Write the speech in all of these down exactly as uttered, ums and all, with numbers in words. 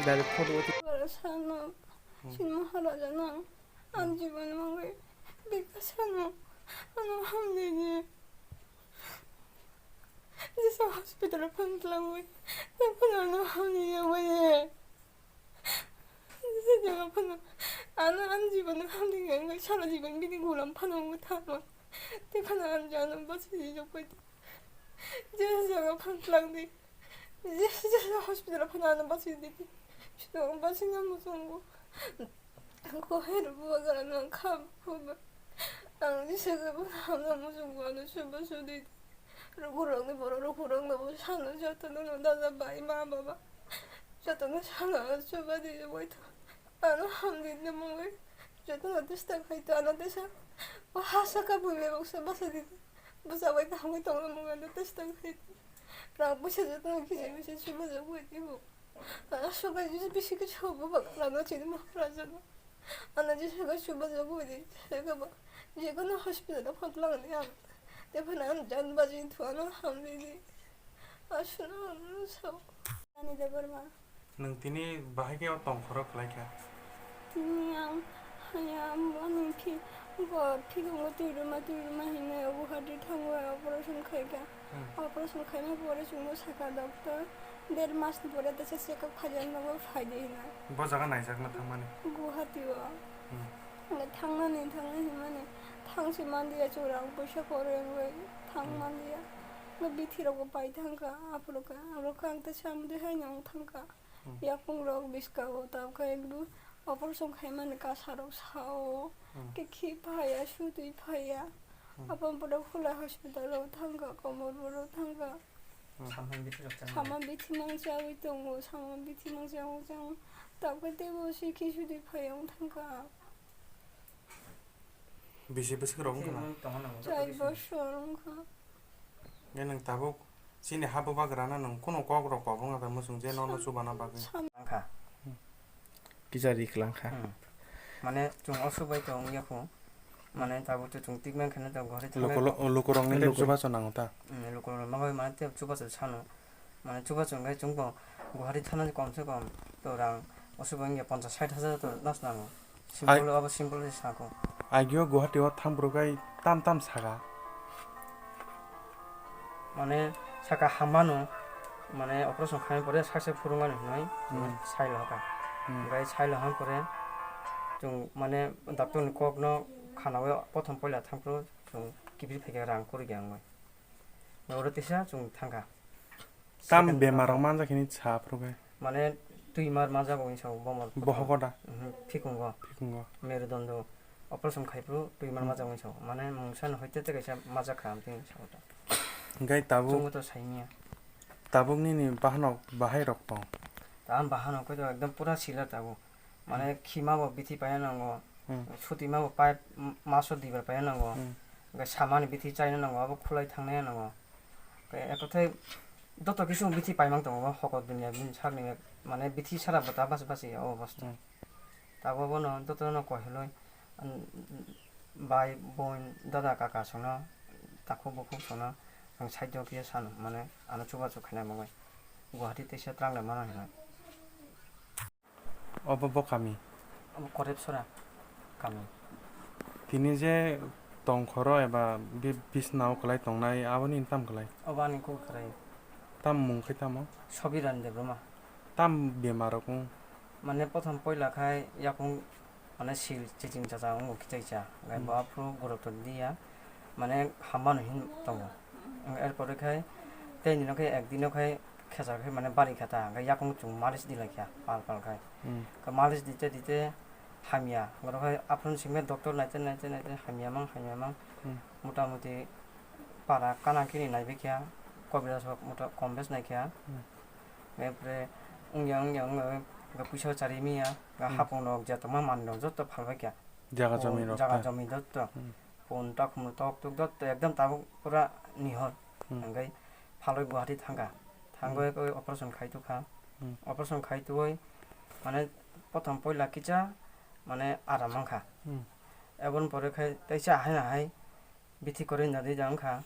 Direct photo o. Oro sano, hmm, sin Maharaja nang, hmm, ang jibon mangwi bikha sano, ano hamdini. Jesa hospital phone tlangwi, tei phone ano hamdini wai. Jesa jaga phone ano ang jibon hamdini wai, sara jibon bini gulam phano wngwi thangma. Tei phano ang jano bachwi jok pai. Jesa jaga phone tlangdi. Jesa jaga hospital phano ano bachwi di. Sino bachwi na muchungo. Ang ko hai rubu bagara nang kham khum. Ang jesa jaga phano ano muchungo ano suba sudi. Rukurang ni boro rukurang no sano joto no dada bai ma baba. Joto no sano suba di wai to. Ano hamdi no mungwi. Joto no testa khai to ano tesa. Ba hasa ka bui me boksa basa di. Basa wai ta hamwi tong no mungwi ano testa khai to. Rang puisa joto no kisi misi suba jok wai di bo. Aswk bai bisi bisi khe sobo ba lama chini Maharaja no. Ano je sobo sobo jogo di sobo ba. Jekono hospital o phone lang di ang. Te phone ang jan baji thu ano hamdi di. Aswk no ano so. Ani de Burma. Nwng tini bahai khe o tongkhoro khlai kha? Tini ang haya ani phi go phigongo twi rwma twi rwma hinwi Guwahati thango operation khai kha. Hmm. Operation khaina pore chwngno sakha doctor, der mas ni pore teisa check up khaijak nogo phaidi hina. Bo jaga naijakna thangmani? Guwahati o. Hmm. Hwnba thangnani, thangnani hinmani, thangsi manliya chwng rang puisa kwrwi wngwi thang Hmm. manliya. Hwnba bithi rokbo pai thangkha, aphuru kha, aro kha ang teisa amtwi haino wng thangkha. Hmm. Yakung rok biska o, tabukhe ekdu operation khaimani kasa rok sao. Hmm. Khe khi phaiya, sutwi phaiya. Hmm. Aboni pore Khulai hospital o thangkha, Komolpur o thangkha. Hmm. Samung bithi rok chang Samung bithi mang chawi tongo, samung bithi mang chawi chang. Tabukhe teibo se khi sutwi phaiya wng thangkha. Bisi bwswk rok wngkha na? Chai bosor wngkha. Nge nwng tabuk chini ha bubagra no nwng kunu kok rok kobong na da muchung je nono chubana bagwi. Wngkha. Kisa ri kwlang kha. Hmm. Mane chwng osubai tong ya khu. Mane tabuk to chwng tikmang kheno to gori thang. Luku, luku rok ni tep chubachu nango ta. Hmm, luku rok no bagwi mane tep chubachu sano. Mane chubachu wngkhe chwngbo Guwahati thana komse kom to rang osubai wngya ponchas sait hajar to nas nango. Simple abo simple se sako. Agio Guwahati o thangphuru kai tam tam saka. Mane saka hamano, mane operation khaina pore sakse phurungmani hinwi Hmm. sailo haka. Hmm. Gai sailo han pore chwng mane doctor ni kok no khanawi prothom poila thangphuru chwng kibir phaikha rang kwrwi khe wngwi. Oro tisa chwng thangkha. Tam second bemar rok manjak hini sa phuru khe. Mane twimar manjak wngwi sao bomor. Bohogo da? Mhm, phikungo. Phikungo. Merudondo operation khai phuru twimar Hmm. manjak wngwi sao. Mane mungsa no hoite te kaisa manjak kha amtwi sao ta. Hingke tabuk, chwngbo to saimanya. Tabuk nini bahanok bahai rok tong? Tam bahanok khe to ekdom pura sila tabuk. Mane khima bo bithi paina nango, Hmm. sutima bo pipe m-, maso dibar paina nango, Hmm. hingke samani bithi chaina nango, abo khulai thangnai nango. Hingke ekothai joto kisu bithi paimang tongo, hoko dunia bini sakni mane bithi sara bwta basi basi o obostha. Hmm. Tabuk bono jotono koheloi, an-, bai, boin, dada, kaka songno, takhuk bukhuk songno ang side o khe sano, mane ano chubachu khaina bagwi Guwahati teisa twlang lemano hinwi. Obo bo kami? Obo Korepsora kami. Tini je tongkhoro eba bi-, bisnao kwlai tongnai, aboni tam kwlai? Obo ani kuk kwlai. Tam mung khe tamo? Sobiran Debbarma. Tam bemar rok wng? Mane, prothom poila khai yakung, mane, sil chiching chacha wngo kichaisa. Hingke Hmm. bo aphuru gurutto diya, mane, hambano hin tongo. Erpore khai tei nino khe ekdino khai khecha khe mane bari kha ta, hingke yakung chwng malis di lai kha pal pal khai. Hmm. Khe malis dite dite hamya, oro khai aphuru simi doctor naite naite naite hamya mang hamya mang. Hmm. Mota moti para kana kini naibe kha, kobiraj rok mota kom bes nai kha. Hmm. Erpore wngya wngya wngya wngya puisa chari miya, Hmm. hapung rok jatoma manwi rok joto phalbai kha. Jaga jomi rok jaga ta? Jomi joto. Hmm. Pun takhum tok tok joto ekdom tabuk pura nihor. Hmm. Hingke phalwi Guwahati thangkha. Thangwi Hmm. operation khai tukha. Hmm. Operation khai tuwi mane prothom poila kisa mane aram mankha. Hmm. Eboni pore khai teisa ahai ahai bithi kwrwi nadwi da wngkha.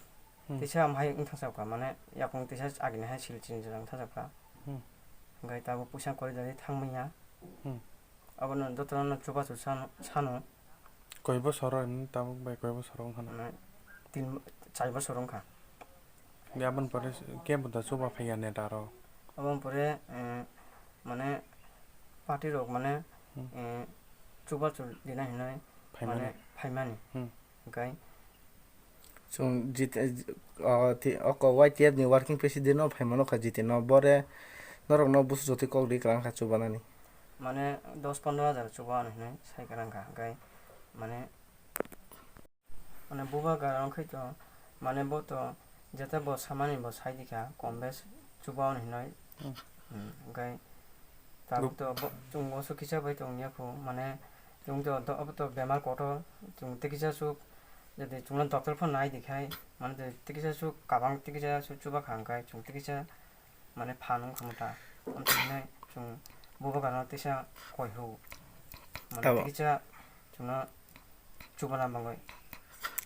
Hmm. Teisa amhai wngthang sakha mane yakung teisa agini hai sil chini jora wngthang sakha. Hmm. Hwnkhe tabuk puisa kwrwi dadi thangmanya. Hmm. Abono jotono chubachu sano, sano. Koi bosor oro nini tabuk bai koi bosor wngkha na? Mane tin, char bosor wngkha. Hwnkhe aboni pore kebo da chuba phaiya neta aro? Aboni pore, eh, mane party rok mane, Hmm. eh, chubachu dina hinwi Phaimani. Mane phaimani. Hmm. Hwnkhe Chwng jit-, o, thi-, oko Y T F ni working president no phaimano kha jiti no, bore norok no busu jotoi kok ri kwrang kha chubanani. Mane dos pondro hajar chuba hinwi sai kwrang kha, hwnkhe mane, mane bubagra wngkhe to, mane bo to jeta bo samani bo sai di kha, kom bes chuba hinwi. Hmm. Hmm, hwnkhe tabuk to bo, chwng oso kisa bai tong ya kho, mane chwng to, to, abo to bemar kotor, chwng tei kisa suk, jadi chwngno doctor phano nai di khai, mane tei kisa suk kabang tei kisa suk chuba kha hwnkhe chwng tei kisa mane phan wng kha mota. Amtwi hinwi chwng bubagrano teisa koi hw. Mane tei kisa chwngno chubana bagwi.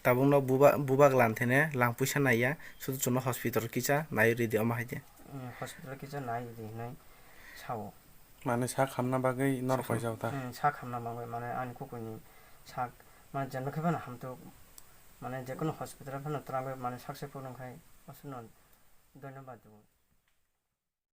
Tabukno buba-, bubak lan thene lang puisa naiya, sudu chwngno hospital kisa nai ridi omo hai de. Hmm, hospital kisa nai ridi hinwi sao. Mane sak hamna bagwi nor Sak ham-, koijak ta? Hmm, sak hamna bagwi mane ani kukuini sak, mane jeno khe phano hamtuk, mane jekono hospital phano twlangwi mane successful wngkhai, aswkno dhonyobad rwo.